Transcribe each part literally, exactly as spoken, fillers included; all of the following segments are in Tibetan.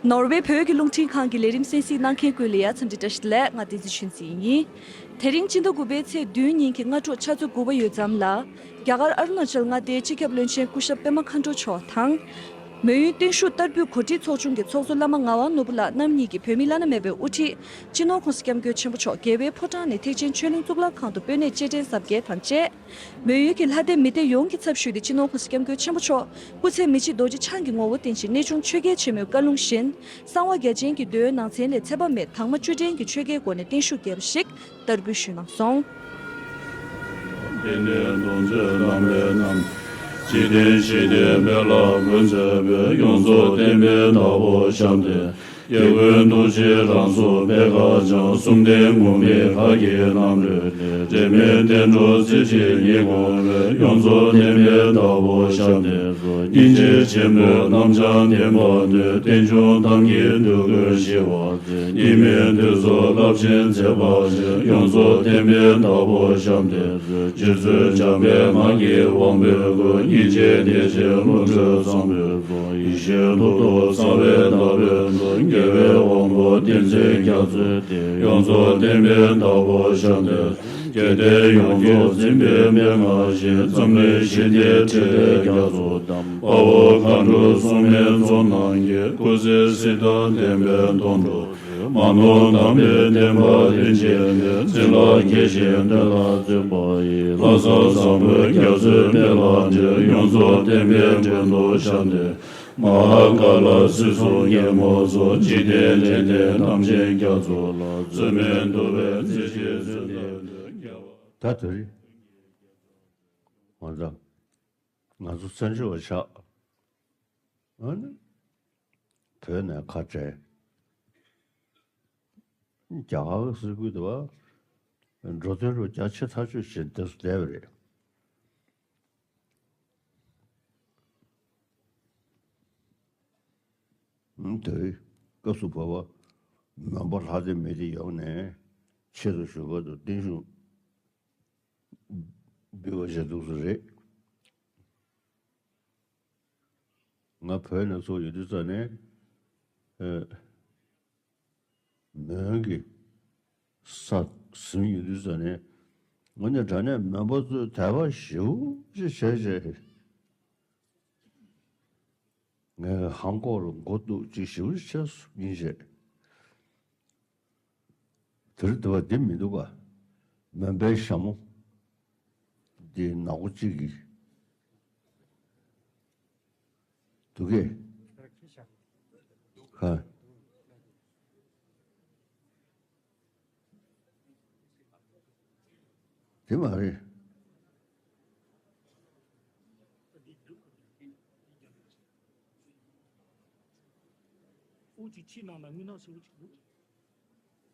ནོར་ཝེ་བོད་ཀྱི་རླུང་འཕྲིན་ཁང་གི་ལས་རིམ་གསན་གཟིགས་གནང་མཁན་ཀུན་ལ་ཡ་འཚམས་འདྲི་བཀྲ་ཤིས་བདེ་ལེགས། ང་བསྟན་འཛིན་ཆོས་འཛིན་ཡིན། དེ་རིང་སྤྱི་ཟླ་དགུ་པའི་ཚེས་བདུན་ཉིན་གྱི་སྔ་དྲོ་ཆུ་ཚོད་དགུ་པ་ཡོལ་ཙམ་ལ། རྒྱ་གར་ཨ་རུ་ན་ཅལ་མངའ་སྡེའི་སྤྱི་ཁྱབ་བློན་ཆེན་སྐུ་ཞབས་པད་མ་མཁའ་འགྲོ་མཆོག་དང་། མོན་ཡུལ་བརྟན་བཞུགས་བསྟར་འབུལ་གོ་སྒྲིག་ཚོགས་ཆུང་གི་ཚོགས་གཙོ་བླ་མ་ངག་དབང་ནོར་བུ་ལགས་རྣམ་གཉིས་ཀྱིས་བོད་མིའི་བླ་ན་མེད་པའི་དབུ་ཁྲིད་སྤྱི་ནོར་༸གོང་ས་༸སྐྱབས་མགོན་ཆེན་པོ་མཆོག་རྒྱལ་བའི་ཕོ་བྲང་ནས་ཐེག་ཆེན་ཆོས་གླིང་གཙུག་ལག་ཁང་དུ་སྤོས་སྣེས་རྗེས་དྲན་གཟབ་རྒྱས་དང་བཅས། མོན་ཡུལ་གྱི་ལྷ་སྡེ་མི་སྡེ་ཡོངས་ཀྱི་ཚབ་ཞུས་ཏེ་སྤྱི་ནོར་༸གོང་ས་༸སྐྱབས་མགོན་ཆེན་པོ་མཆོག་སྐུ་ཚེ་མི་འཆི་རྡོ་རྗེ་འཆང་གི་ངོ་བོ་རྟེན་ཅིང་གནས་ཆུང་ཆོས་རྒྱལ་ཆེན་མོའི་བཀའ་ལུང་བཞིན། གསང་བ་རྒྱ་ཅན་གྱི་མདོའི་ནང་ཚན་ལས་ཚེ་དཔག་མེད་དྭངས་མ་བཅུད་ལྡན་གྱི་ཆོས་སྐལ་སྒོ་ནས་བརྟན་བཞུགས་རྒྱས་པ་ཞིག་བསྟར་འབུལ་ཞུས་གནང་སོང་། དེ་ནས་མདོ་མཛོད་ནང་པའི་རྣམས། འཇིག་རྟེན་ཞི་བདེའི་མེ་ལ་མགོན་མཛད་པའི། ཡོངས་རྫོགས་བསྟན་པའི་བདག་པོ་བཤམས་ཏེ། སྐྱེ་དགུའི་ཐུགས་རྗེས་རང་སྲོག་པད་ཁ་བཅངས། གསུམ་ལྡན་འགོག་མེད་ཁ་ཁྱེར་རྣམ་རོལ་ནས། འབྲལ་མེད་བསྟན་འགྲོ་རྩེ་གཅིག་ཉིད་དགོངས་པའི། ཡོངས་རྫོགས་བསྟན་པའི་བདག་པོ་བཤམས་ཏེ། སྙིང་རྗེ་ཆེན་པོའི་རྣམ་བྱང་བསྟན་པ་སྟོན། རྟེན་འབྱུང་ཐམས་ཅད་འདོད་དགུར་ཞི་བར་མཛད། སྙིགས་མའི་དུས་སུ་རླབས་ཆེན་མཛད་པ་ཆེ། ཡོངས་རྫོགས་བསྟན་པའི་བདག་པོ་བཤམས་ཏེ། སྤྱིར་མཛོད་འཇམ་པའི་སྔགས་ཀྱི་དབང་པོས་བསྐུལ། སྙིང་རྗེའི་བདེ་ཆེན་བློ་གྲོས་བཟང་པོས་སྩོལ། ཡེ་ཤེས་ཐོག་ཏུ་གསང་བའི་བདག་པོས་སྩོལ། རྒྱལ་བའི་དབང་པོ་ཏིང་འཛིན་རྒྱ་མཚོས་བསྟེན། ཡོངས་རྫོགས་བསྟན་པའི་བདག་པོ་བཤམས་ཏེ། རྒྱལ་བསྟན་ཡོངས་རྫོགས་འཛིན་པའི་མན་ངག་བཞིན། འཛམ་གླིང་ཞི་བདེའི་ཕྲིན་ལས་རྒྱ་མཚོ་བསྡམས། དཔའ་བོ་མཁའ་འགྲོ་སྲུང་མའི་ཚོགས་རྣམས་ཀྱིས། སྐུ་ཚེ་སྲིད་མཐའ་བརྟན་པའི་དོན་སྒྲུབ། མ་ནོར་དམ་པའི་བསྟན་པ་རིན་ཆེན་གནས། བྱིན་རླབས་དགྱེས་ཤིང་བསྟན་ལ་བརྩོན་པ་ཡིས། ལྷ་ས་བཟང་པོའི་རྒྱ་མཚོའི་མེ་ལ་འདྲེས། ཡོངས་རྫོགས་བསྟན་པའི་མགྲོན་དུ་བཤམས་ཏེ། མ་ཧཱ་ཀཱ་ལ་སྲིད་གསུམ་ཉན་མོ་སོགས། འཇིག་རྟེན་འདྲེན་མཁན་རྣམ་མཁྱེན་རྒྱ་མཚོ་ལ། རྩོད་མེད་འདུལ་བའི་མཛད་ཆེན་མཛོད་ལ་འདུད། རྒྱལ་བ། ད་དེ་རིང་ང་ཚོ་ང་ཚོ་བཙན་བྱོལ་བ་ཆགས། ཨ་ནི། བོད་ནས་ཁ་བྲལ། རྒྱ་གར་གྱི་སྲིད་ཁུལ་དུ་བ། འགྲོ་དོན་རུ་རྒྱ་ཆེ་ཐག་ཆོད་བྱས་དེ་སུ་བསྡད་པ་རེད། ཨང་། དེ་སྐབས་སུ་བབ་པ། མོན་པ་ལྷ་སྡེ་མི་སྡེ་ཡོངས་ནས་ཆེད་དུ་ཞུ་སྐབས་སུ་བརྟན་བཞུགས་འབུལ་བ་བྱས་འདུག་སེ་རེད། ང་བོད་ནས་ཚུར་ཡོང་དུས་ཙམ་ནས། ཨ། མོན་གྱི་ས་ཟིན་ཡོང་དུས་ཙམ་ནས། དངོས་གནས་དྲང་གནས་མོན་པ་ཚོས་དད་པ་ཞེ་པོ་ཅིག་བྱས་བྱས། ངས་ཧང་ཀོག་ལ་མགོ་གཏུག་ཅིག་ཞེ་པོ་ཅིག་བྱས་སོང་། སྙིང་རྗེ། དེ་རིང་དུ་བ་འདི་མི་འདུག་ག། མོན་པའི་ཞྭ་མོ་འདི་ནག་པོ་གཅིག་གིས་འདུག་གས། ཧ། དེ་མ་རེད།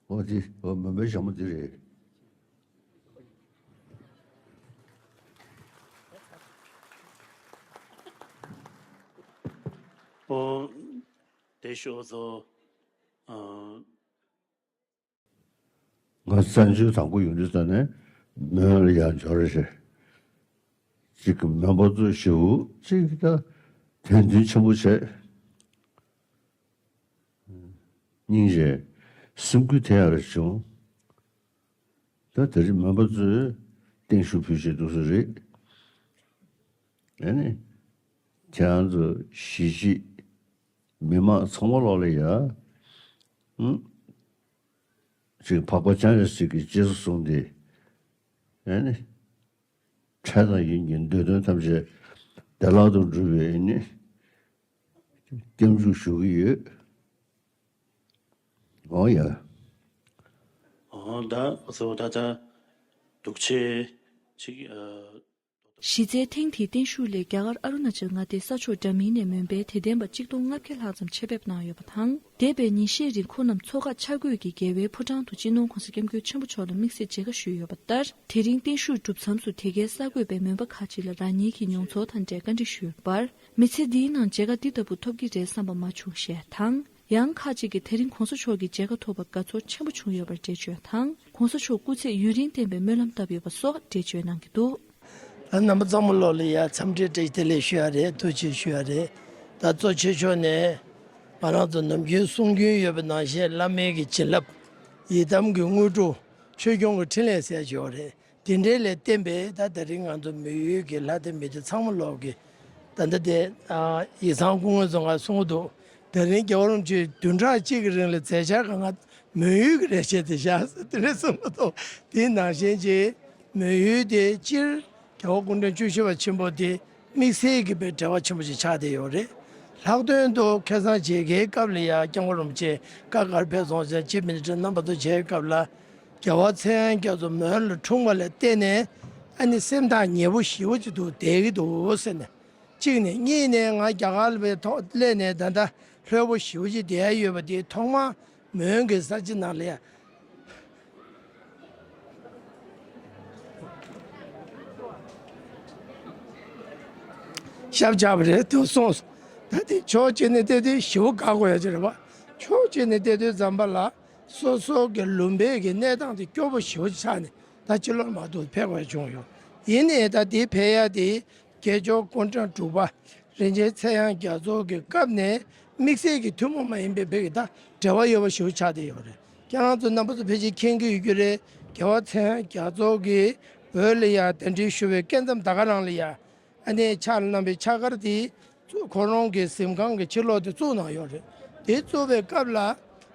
ཨོ་དེ་ཨོ་མོན་པའི་ཞྭ་མོ་དེ་རེད། ཨོ་དེ་ཤོག་ཚོ། ཨ། ང་བཙན་བྱོལ་དང་པོ་ཡོང་དུས་ཙམ་ནས་མོན་ལ་ཡར་འབྱོར་རེད། གཅིག་གི་མོན་པ་ཚོས་ཞེ་པོ་ཅིག་ད་དད་འདུན་ཆེན་པོ་བྱས། སྙིང་རྗེ། སེམས་འགུལ་ཐེབས་ཡག་རེ་བྱུང་། ད་དེ་རིང་མོན་པ་ཚོས་བརྟན་བཞུགས་ཕུལ་བྱས་འདུག་སེ་རེད། ཨ་ནི། ཁྱེད་རང་ཚོ་གཞིས་བྱེས་མི་མང་ཚང་མ་ལོག་ལ་ཡ། ཨང་། ཅིག་འཕགས་པ་སྤྱན་རས་གཟིགས་ཀྱི་རྗེས་སུ་བཟུང་སྟེ། ཨ་ནི། འཕྲལ་དང་ཡུན་གྱི་འདོད་དོན་ཐམས་ཅད་བདེ་བླག་ཏུ་འགྲུབ་པའི་ཨ་ནི། སྐྱབས་འཇུག་ཞུ་གི་ཡོད། འོ་ཡ། འོ་ད་སོ་ད་ད་འདུག་ཆེ་ཅིག་ཨ། གཞི་རྩའི་ཐེངས་འདིའི་བརྟན་བཞུགས་ལས་རྒྱ་གར་ཨ་རུ་ན་ཅལ་མངའ་སྡེའི་ས་ཕྱོགས་འདྲ་མིན་ནས་མོན་པའི་དད་ལྡན་པ་གཅིག་སྟོང་ལྔ་བརྒྱ་ལྷག་ཙམ་ཆེད་ཕེབས་གནང་ཡོད་པ་དང་། འདས་པའི་ཉིན་ཤས་རིང་ཁོང་རྣམས་མཚོ་འགག་འཆར་འགོད་ཀྱིས་རྒྱལ་བའི་ཕོ་བྲང་དུ་སྤྱི་ནོར་༸གོང་ས་༸སྐྱབས་མགོན་ཆེན་པོ་མཆོག་ལ་དམིགས་བསལ་མཇལ་ཁ་ཞུས་ཡོད་པ་ལྟར། དེ་རིང་བརྟན་བཞུགས་གྲུབ་མཚམས་སུ་དེ་གའི་གསར་འགོད་པས་མོན་པ་ཁག་ཅིག་ལ་རང་ཉིད་ཀྱི་མྱོང་ཚོར་དང་འབྲེལ་བཀའ་འདྲི་ཞུས་པར། མི་ཚེ་འདིའི་ནང་མཇལ་ཁ་འདི་ལྟ་བུ་ཐོབ་ཀྱི་རེད་བསམ་པ་མ་བྱུང་ཞེས་དང་། ཡང་ཁག་ཅིག་གིས་དེ་རིང་༸གོང་ས་མཆོག་གི་མཇལ་ཁ་ཐོབ་པར་དགའ་ཚོར་ཆེན་པོ་བྱུང་ཡོད་པར་འགྲེལ་བརྗོད་དང་། ༸གོང་ས་མཆོག་སྐུ་ཚེ་ཡུན་རིང་བརྟན་པའི་སྨོན་ལམ་བཏབ་ཡོད་པ་སོགས་འགྲེལ་བརྗོད་གནང་གི་འདུག། རྣམ་པ་ཚང་མ་ལོག་ལ་ཡ་འཚམས་འདྲི་བཀྲ་ཤིས་བདེ་ལེགས་ཞུ་ཡ་རེད། ཐུགས་རྗེ་ཆེ་ཞུ་ཡ་རེད། ད་གཙོ་ཆེ་ཤོས་ནས་ ང་རང་ཚོ་ནམ་རྒྱུན་གསུང་རྒྱུན་ཡོད་པ་ནང་བཞིན་བླ་མའི་གི་བྱིན་རླབས། ཡི་དམ་གྱི་དངོས་གྲུབ། ཆོས་སྐྱོང་གི་ཕྲིན་ལས་ཟེར་ཡོད་རེད། དེ་འདྲའི་ལས་བརྟེན་པས་ད་དེ་རིང་ང་ཚོ་མོན་ཡུལ་གྱི་ལྷ་སྡེ་མི་སྡེ་ཚང་མ་ལོག་གི། ད་ལྟ་དེ་ཡིག་ཚང་སྐུ་ངོ་ཚོ་ང་གསུང་གི་འདུག་དེ་རིང་རྒྱལ་བ་རིན་པོ་ཆེ་བདུན་ཕྲག་གཅིག་གི་རིང་ལ་མཛད་འཆར་གང་ག་མོན་ཡུལ་གྱི་རེ་ཆེ་དེ་བཞག་དེ་འདྲ་གསུང་གི་འདུག་དེ་ནང་བཞིན་གྱི་མོན་ཡུལ་དེ་སྤྱིར་རྒྱལ་བ་སྐུ་ཕྲེང་བཅུ་བཞི་པ་ཆེན་པོ་དེ་དམིགས་བསལ་གྱི་པའི་འབྲེལ་བ་ཆེན་པོ་ཞིག་ཆགས་བསྡད་ཡོད་རེད། ལྷག་དོན་དུ་ཁ་སང་མཇལ་ཁའི་སྐབས་ལ་ཡང་སྐྱབས་མགོན་རིན་པོ་ཆེ་བཀའ་ག་རེ་ཕེབས་སོང་ཟེར་ན་སྤྱི་མི་ནི་ཁྲི་རྣམ་པ་ཚོ་མཇལ་བའི་སྐབས་ལ། རྒྱལ་བ་ཚངས་དབྱངས་རྒྱ་མཚོ་མོན་ལ་འཁྲུངས་པ་ལ་བརྟེན་ནས་ཨ་ནི་སེམས་ཐག་ཉེ་པོ་ཞེ་པོ་ཅིག་འདུག་བསྡད་ཀྱི་འདུག་ཟེར་ནས། གཅིག་ནས། གཉིས་ནས། ང་རྒྱ་གར་ལ་བའི་ཐོག་སླེབས་ནས་ད་ལྟ་ལྷོད་པོ་ཞེ་པོ་ཅིག་བསྡད་ཡ་ཡོད་པ་དེ་ཐོག་མར་མོན་གྱི་ས་ཆ་ནང་ལ་ཡ། ཤབ་བཅག་པ་རེད་དུ་སོང་། ད་དེ་ཕྱོགས་གཅིག་ནས་བལྟས་དུས་ཞེ་པོ་དགའ་དགོས་ཡ་ཅིག་རེད་པ། ཕྱོགས་གཅིག་ནས་བལྟས་དུས་ཙམ་པ་ལ་སོ་སོ་གི་ལུང་པའི་གི་གནས་སྟངས་དེ་སྐྱོ་པོ་ཞེ་པོ་ཅིག་ཆགས་ནས་ད་ཕྱི་ལོགས་མར་ཐུག་ཕེབས་དགོས་ཡ་བྱུང་ཡོད། ཡིན་ནའི་ད་དེ་ཕེབས་ཡ་དེ་སྐྱེས་མཆོག་སྐུ་ཕྲེང་དྲུག་པ་རིན་ཆེན་ཚངས་དབྱངས་རྒྱ་མཚོ་གི་སྐབས་ནས་དམིགས་བསལ་གྱི་ཐུན་མོང་མ་ཡིན་པའི་བོད་ཀྱི་ད་འབྲེལ་བ་ཡོད་པ་ཞིག་ཆགས་བསྡད་ཡོད་རེད། ཁྱེད་རང་ཚོ་རྣམ་པ་ཚོ་ཕལ་ཆེར་མཁྱེན་གྱི་ཡོད་རྒྱུ་རེད། རྒྱལ་བ་ཚངས་དབྱངས་རྒྱ་མཚོ་གིས་བོད་ལ་ཡ་གདན་འདྲེན་ཞུ་བའི་སྐབས་མཚམས་ད་ག་རང་ལ་ཡ། ཨ་ནེ་ཕྱག་ལ་བསྣམས་པའི་ཕྱག་འཁར་དེ་ཁོ་རང་གི་གཟིམ་ཁང་གི་ཕྱི་ལོགས་དེ་བཙུགས་གནང་ཡོད་རེད། དེ་བཙུགས་པའི་སྐབས་ལ་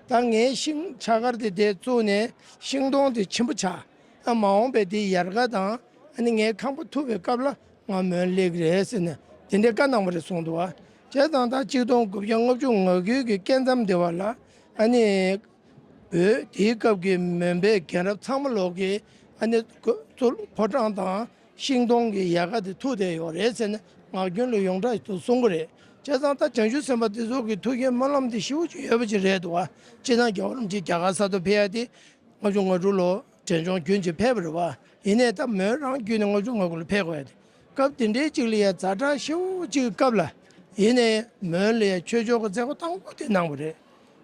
ད་ངའི་ཤིང་ཕྱག་འཁར་དེ་དེ་བཙུགས་ནས་ཤིང་སྡོང་དེ་ཆེན་པོ་ཆགས། ཨ་མ་འོངས་པའི་དེ་ཡལ་ག་དང་ཨ་ནི་ངའི་ཁང་པ་ཐུག་པའི་སྐབས་ལ་ང་མོན་སླེབས་ཀྱི་རེད་ཟེར་ནས་དེ་འདྲའི་བཀའ་གནང་བ་རེད་གསུངས་འདུག་བ། བྱས་ཙང་ད་གཅིག་སྟོང་དགུ་བརྒྱ་ལྔ་བཅུ་ང་དགུ་གི་སྐབས་མཚམས་དེ་བ་ལ་ཨ་ནི། བོད་དེའི་སྐབས་ཀྱི་མོན་པའི་རྒན་རབས་ཚང་མ་ལོག་གིས་ཨ་ནི་གཙོ་ཕོ་བྲང་དང་ཤིང་སྡོང་གི་ཡལ་ག་དེ་ཐུག་བསྡད་ཡོད་རེད་ཟེར་ནས་ངག་རྒྱུན་ལ་ཡོངས་གྲགས་ཤིག་ཏུ་གསུང་གི་རེད། བྱས་ཙང་ད་བྱང་ཆུབ་སེམས་དཔའ་དེ་ཚོ་གི་ཐུགས་བསྐྱེད་སྨོན་ལམ་དེ་ཞེ་པོ་ཅིག་ཡོད་པ་ཅིག་རེད་འདུག་བ། སྤྱིར་བཏང་རྒྱལ་བ་རིན་པོ་ཆེ་རྒྱ་གར་ས་ཐོག་ཕེབས་ཡ་དེ་ལྔ་བཅུ་ང་དྲུག་ལོ་འབྲས་ལྗོངས་རྒྱུན་གྱི་ཕེབས་པ་རེད་བ། ཡིན་ནའི་ད་མོན་རང་རྒྱུད་ནས་ལྔ་བཅུ་ང་དགུ་ལ་ཕེབས་དགོས་ཡ་དེ། སྐབས་དེ་འདྲའི་ཅིག་ལ་ཡ་ཛ་དྲག་ཞེ་པོ་ཅིག་གི་སྐབས་ལ། ཡིན་ནའི་མོན་ལ་ཡ་ཆོས་ཕྱོགས་ཀྱི་མཛད་སྒོ་དང་པོ་དེ་གནང་བ་རེད།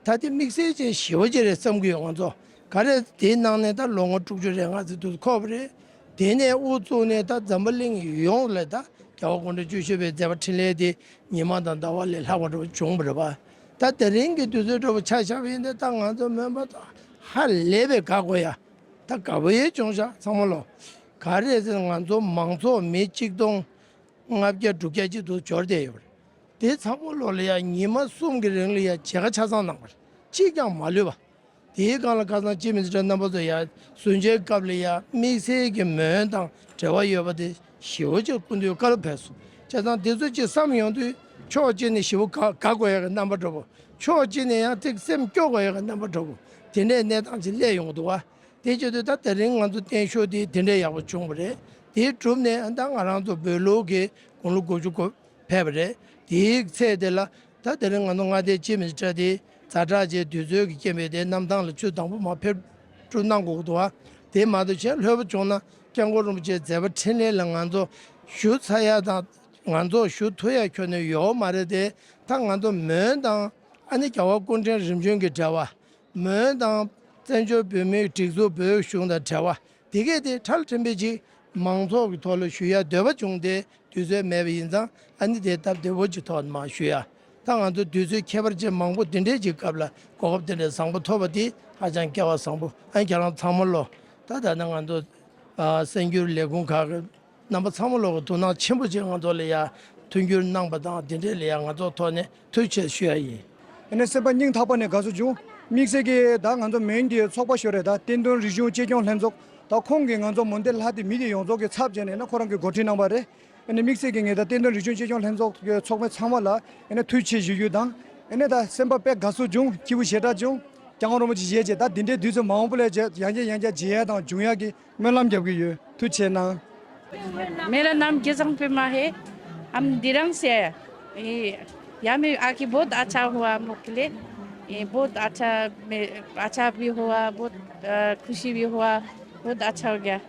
ད་དེ་དམིགས་བསལ་ཅན་ཞེ་པོ་ཅིག་རེད་བསམ་གྱི་ཡོད་ང་ཚོ། ག་རེ་དེའི་ནང་ནས་ད་ལོ་ངོ་དྲུག་ཅུ་རེ་ལྔ་ཙམ་དུ་འཁོར་བ་རེད། དེ་ནས་དབུ་བཙུགས་ནས་ད་འཛམ་བུ་གླིང་ཡོངས་ལ་ད་རྒྱལ་བ་སྐུ་ཕྲེང་བཅུ་བཞི་པའི་མཛད་པ་འཕྲིན་ལས་དེ་ཉི་མ་དང་ཟླ་བ་ལས་ལྷག་པ་འགྲོ་བྱུང་བ་རེད་བ། ད་དེ་རིང་གི་དུས་ཚོད་འགྲོ་བ་ཆ་བཞག་པ་ཡིན་ན་ད་ང་ཚོ་མོན་པ་ད་ཧ་ལས་པའི་དགའ་དགོས་ཡ། ད་དགའ་པོ་ཡས་བྱུང་ཤག་ཚང་མ་ལོ། ག་རེ་ཟེར་ང་ཚོ་མང་ཚོགས་མི་གཅིག་སྟོང་ལྔ་བརྒྱ་དྲུག་བརྒྱ་གཅིག་ཏུ་འབྱོར་བསྡད་ཡོད་རེད། དེ་ཚང་མ་ལོ་ལ་ཡ་ཉི་མ་གསུམ་གྱི་རིང་ལ་ཡ་མཇལ་ཁ་ཆ་ཚང་གནང་བ་རེད། གཅིག་ཀྱང་མ་ལུས་པ། དེའི་སྒང་ལ་ཁ་སང་སྤྱི་མི་ཚོགས་རྣམ་པ་ཚོ་ཡ་གསུང་བཤད་སྐབས་ལ་ཡ་དམིགས་བསལ་གྱི་མོན་དང་འབྲེལ་བ་ཡོད་པ་དེ་ཞེ་པོ་ཅིག་སྐུ་མདུན་བཀའ་སློབ་ཕེབས་སོང་། བྱས་ཙང་དེ་ཚོ་ཅིག་བསམ་ཡོང་དུས་ཕྱོགས་གཅིག་ནས་ཞེ་པོ་དགའ་དགའ་དགོས་ཡ་གི་རྣམ་པ་འདྲ་པོ། ཕྱོགས་གཅིག་ནས་ཡང་ཏིག་སེམས་སྐྱོ་དགོས་ཡ་གི་རྣམ་པ་འདྲ་པོ། དེ་འདྲའི་གནས་སྟངས་ཅིག་སླེབས་ཡོང་གི་འདུག་བ། དེ་བྱེད་དུས་ད་དེ་རིང་ང་ཚོ་བརྟན་བཞུགས་དེ་དེ་འདྲའི་ཡག་པོ་བྱུང་བ་རེད། དེའི་གྲུབ་ནས་ཨ་ད་ང་རང་ཚོ་བོད་ལུགས་ཀྱི་དགུང་ལོ་དགུ་བཅུ་གོ་ཕེབས་པ་རེད། དེའི་ཚེ་དེ་ལ་ད་དེ་རིང་ང་ཚོ་མངའ་སྡེའི་སྤྱི་མི་ཚོགས་དེ་ཛ་དྲག་ཅིག་དུས་ཚོད་ཀྱི་རྐྱེན་པས་དེ་གནམ་ཐང་ལ་ཆུ་དང་པོ་མར་ཕེབས་སྒྲུབ་གནང་དགོས་ཀྱི་འདུག་བ། དེ་མ་གཏོགས་གཞན་ལྷོད་པོ་བྱུང་ན་སྐྱབས་མགོན་རིན་པོ་ཆེའི་མཛད་པ་འཕྲིན་ལས་ལ་ང་ཚོ་ཞུ་ཚར་ཡ་དང་ང་ཚོ་ཞུ་ཐུབ་ཡ་ཁྱོན་ནས་ཡོད་མ་རེད་དེ། ད་ང་ཚོ་མོན་དང་ཨ་ནི་རྒྱལ་བ་སྐུ་ཕྲེང་རིམ་བྱོན་གྱི་འབྲེལ་བ། མོན་དང་བཙན་བྱོལ་བོད་མིའི་སྒྲིག་འཛུགས་བོད་གཞུང་དང་འབྲེལ་བ་དེ་གས་དེ་ཁྲལ་ཕྲན་པའི་ཅིག་མང་ཚོགས་ཀྱི་ཐོག་ལ་ཞུ་ཡ་འདོད་པ་བྱུང་སྟེ་དུས་ཚོད་མེད་པ་ཡིན་ཙང་ཨ་ནི་དེ་སྟབས་བདེ་བོ་ཅིག་ཐོག་ནས་མར་ཞུ་ཡ། ད་ང་ཚོ་དུས་ཚོད་ཁྱད་པར་ཅན་མང་པོ་དེ་འདྲའི་ཅིག་སྐབས་ལ་གོ་སྐབས་དེ་འདྲའི་བཟང་པོ་ཐོབ་པ་དེ་ཧ་ཅང་སྐལ་བ་བཟང་པོ། ཨ་ནི་ཁྱེད་རང་ཚང་མ་ལོ། ད་ད་ནི་ང་ཚོ་ཨ་གསར་འགྱུར་ལས་ཁུངས་ཁག་གི་རྣམ་པ་ཚང་མ་ལོག་གི་དོ་སྣང་ཆེན་པོ་བྱས་ང་ཚོ་ལ་ཡ་མཐུན་འགྱུར་གནང་པ་དང་དེ་འདྲས་ལ་ཡ་ང་ཚོ་ཐོག་ནས་ཐུགས་རྗེ་ཆེ་ཞུ་ཡ་ཡིན། ཨ་ནི་སེམས་པ་སྙིང་ཐག་པ་ནས་དགའ་བསུ་བྱུང་། དམིགས་བསལ་གྱིས་ད་ང་ཚོ་མོན་གྱི་ཚོགས་པ་ཞིག་རེད། ད་བསྟན་དོན་རིག་གཞུང་གཅེས་སྐྱོང་ལྷན་ཚོགས། ད་ཁོང་གིས་ང་ཚོ་མོན་སྡེ་ལྷ་སྡེ་མི་སྡེ་ཡོངས་རྫོགས་ཀྱི་ཚབ་བྱས་ནས་ན་ཁོ་རང་གིས་འགོ་ཁྲིད་གནང་པ་རེད། ཨ་ནི་དམིགས་བསལ་གྱིས་ངས་ད་བསྟན་དོན་རིག་གཞུང་གཅེས་སྐྱོང་ལྷན་ཚོགས་ཀྱི་ཚོགས་མི་ཚང་མ་ལ་ཨ་ནི་ཐུགས་རྗེ་ཆེ་ཞུ་རྒྱུ་དང་། ཨ་ནི་ད་སེམས་པ་དཔེ་དགའ་བསུ་བྱུང་། སྐྱིད་པོ་ཞེ་དྲག་བྱུང་། སྐྱབས་མགོན་རིན་པོ་ཆེ་ཡིན་ཙང་ད་འདི་འདྲའི་དུས་ཚོད་མ་འོངས་པ་ལ་ཡང་བསྐྱར་ཡང་བསྐྱར་མཇལ་ཡ་དང་འབྱུང་ཡ་གི་སྨོན་ལམ་རྒྱབ་ཀྱི་ཡོད། ཐུགས་རྗེ་གནང་། मेरा नाम गेजांग पेमा है। हम दिरांग से आए। ये, यहाँ में आके बहुत अच्छा हुआ हम लोग के लिए। ये बहुत अच्छा, मैं, अच्छा भी हुआ, बहुत, अ, खुशी भी हुआ, बहुत अच्छा हो गया।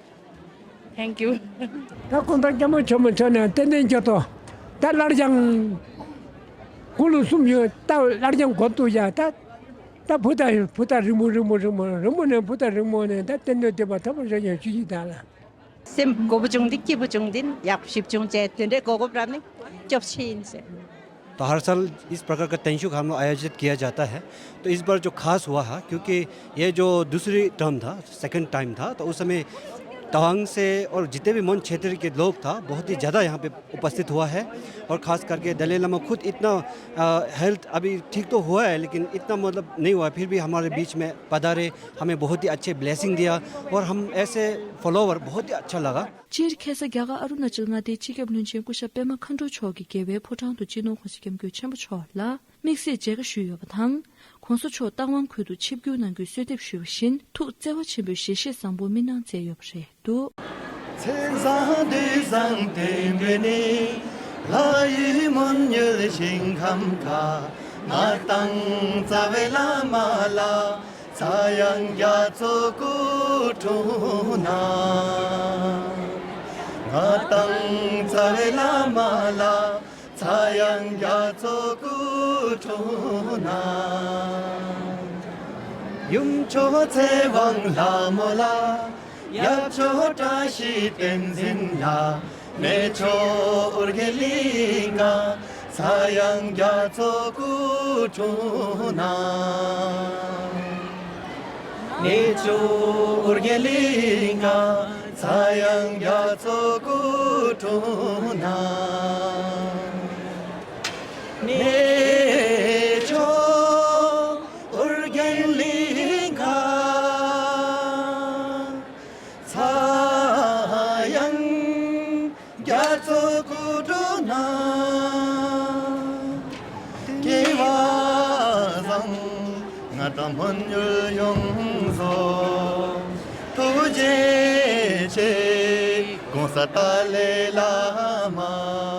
Thank you। ད་ཁོང་ད་སྐྱབས་མགོན་ཆེན་པོ་མཆོག་ནས་ཏན་ཏན་སྐྱོ་ཏོ། ད་སླར་ཡང་ཁོང་ལོ་གསུམ་ཡོད། ད་སླར་ཡང་གོ་ཏོ་ཡ་ད། ད་བུ་ད་བུ་ད་རིང་མོ་རིང་མོ་རིང་མོ་རིང་མོ་ནས་བུ་ད་རིང་མོ་ནས་ད་ཏན་ཏན་བསྟན་པ་ཐོབ་པར་རེ་ཡང་ཞུ་ཡི་ད་ལ། སེམས་དགའ་པོ་བྱུང་སྟེ་སྐྱིད་པོ་བྱུང་སྟེ་ཡག་པོ་ཞིག་བྱུང་བྱས་དེ་འདྲའི་གོ་སྐབས་རག་ནས་སྐྱོབ་ཆེ་ཡིན་ཟེར། तो हर साल इस प्रकार का तेंशुक हम लोग आयोजित किया जाता है। तो इस बार जो खास हुआ है, क्योंकि ये जो दूसरी टर्म था, सेकंड टाइम था, तो उस समय तवांग से और जितने भी मन क्षेत्र के लोग था, बहुत ही ज़्यादा यहाँ पे उपस्थित हुआ है। और ख़ास करके दलाई लामा खुद इतना, अ, हेल्थ अभी ठीक तो हुआ है, लेकिन इतना, मतलब, नहीं हुआ, फिर भी हमारे बीच में पधारे, हमें बहुत ही अच्छे ब्लेसिंग दिया और हम ऐसे फॉलोअर बहुत ही अच्छा लगा। སྤྱིར་ཁ་སང་རྒྱ་གར་ཨ་རུ་ན་ཅལ་མངའ་སྡེའི་སྤྱི་ཁྱབ་བློན་ཆེན་སྐུ་ཞབས་པད་མ་མཁའ་འགྲོ་མཆོག་གིས་རྒྱལ་བའི་ཕོ་བྲང་དུ་སྤྱི་ནོར་༸གོང་ས་༸སྐྱབས་མགོན་ཆེན་པོ་མཆོག་ལ་དམིགས་བསལ་མཇལ་ཁ་ཞུས་ཡོད་པ་དང་། ༸གོང་ས་མཆོག་རྟ་དབང་ཁུལ་དུ་ཆིབས་བསྒྱུར་གནང་རྒྱུའི་གསོལ་འདེབས་ཞུས་པ་བཞིན་ཐུགས་བརྩེ་བ་ཆེན་པོས་ཞལ་བཞེས་བཟང་པོ་མི་གནང་མཛད་ཡོད་པ་རེད་འདུག། མཚན་བཟང་དུས་བཟང་དེ་འདྲ་ནི། ལྷ་ཡི་མོན་ཡུལ་ཞིང་ཁམས་ཁ། ང་དང་རྩ་བའི་བླ་མ་ལ། ཚངས་དབྱངས་རྒྱ་མཚོ་སྐུ་འཁྲུངས་ན། ང་དང་རྩ་བའི་བླ་མ་ལ། ཚངས་དབྱངས་རྒྱ་མཚོ་སྐུ་འཁྲུངས་ན། ཡུམ་མཆོག་ཚེ་དབང་ལྷ་མོ་ལ། ཡབ་མཆོག་བཀྲ་ཤིས་བསྟན་འཛིན་ལ། གནས་མཆོག་ཨོ་རྒྱན་གླིང་ག། ཚངས་དབྱངས་རྒྱ་མཚོ་སྐུ་འཁྲུངས་ན། གནས་མཆོག་ཨོ་རྒྱན་གླིང་ག། ཚངས་དབྱངས་རྒྱ་མཚོ་སྐུ་འཁྲུངས་ན། གནས་མཆོག་ཨོ་རྒྱན་གླིང་ག། ཚངས་དབྱངས་རྒྱ་མཚོ་སྐུ་འཁྲུངས་ན། སྐྱེ་བ་བཟང་། ང་དང་སྨོན་འབྱོར་ཡོངས་རྫོགས། ཐུགས་རྗེ་ཆེ། ༸གོང་ས་ཏཱ་ལའི་བླ་མ།